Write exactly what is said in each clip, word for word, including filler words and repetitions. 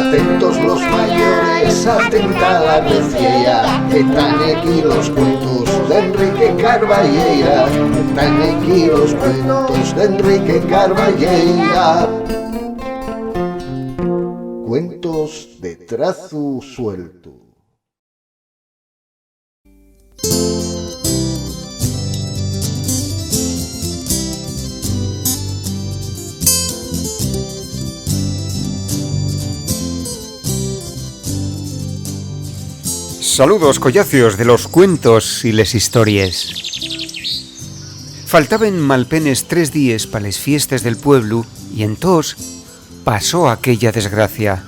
Atentos los mayores, atenta la reciera, que tán aquí los cuentos d'Enrique Carballeira, que tán aquí los cuentos d'Enrique Carballeira. Cuentos de trazu sueltu. Saludos, collacios de los cuentos y les histories. Faltaben malpenes tres díes pa les fiestes del pueblu y entós pasó aquella desgracia.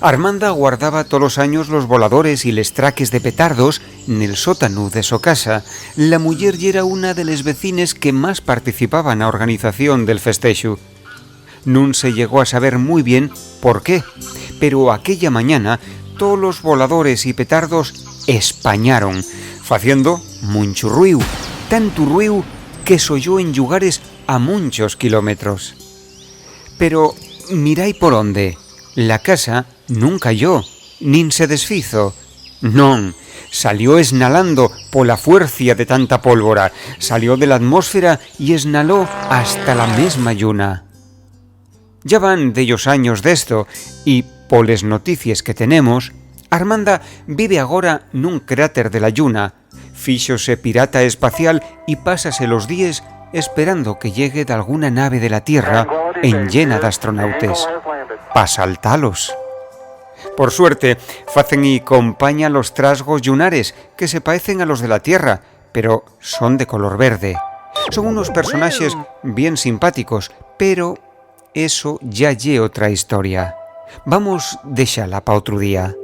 Armanda guardaba tolos años los voladores y les traques de petardos nel sótanu de so casa. La muyer yera una de les vecines que más participaba na organización del festexu. Nun se llegó a saber mui bien por qué, pero aquella mañana tolos voladores y petardos españaron, faciendo munchu ruiu, tantu ruiu que s'oyó en llugares a munchos kilómetros. Pero mirai por onde, la casa nun cayó, nin se desfizo. Non, salió esnalando pola fuercia de tanta pólvora, salió de la atmósfera y esnaló hasta la mesma lluna. Ya van dellos años d'esto, y poles noticies que tenemos, Armanda vive agora nun cráter de la lluna, fíxose pirata espacial y pásase los díes esperando que llegue dalguna nave de la Tierra enllena d'astronautes, pa saltalos. Por suerte, facen-y compaña los trasgos llunares, que se paecen a los de la Tierra, pero son de color verde. Son unos personaxes bien simpáticos, pero eso ya ye otra historia. Vamos dexala pa otru día.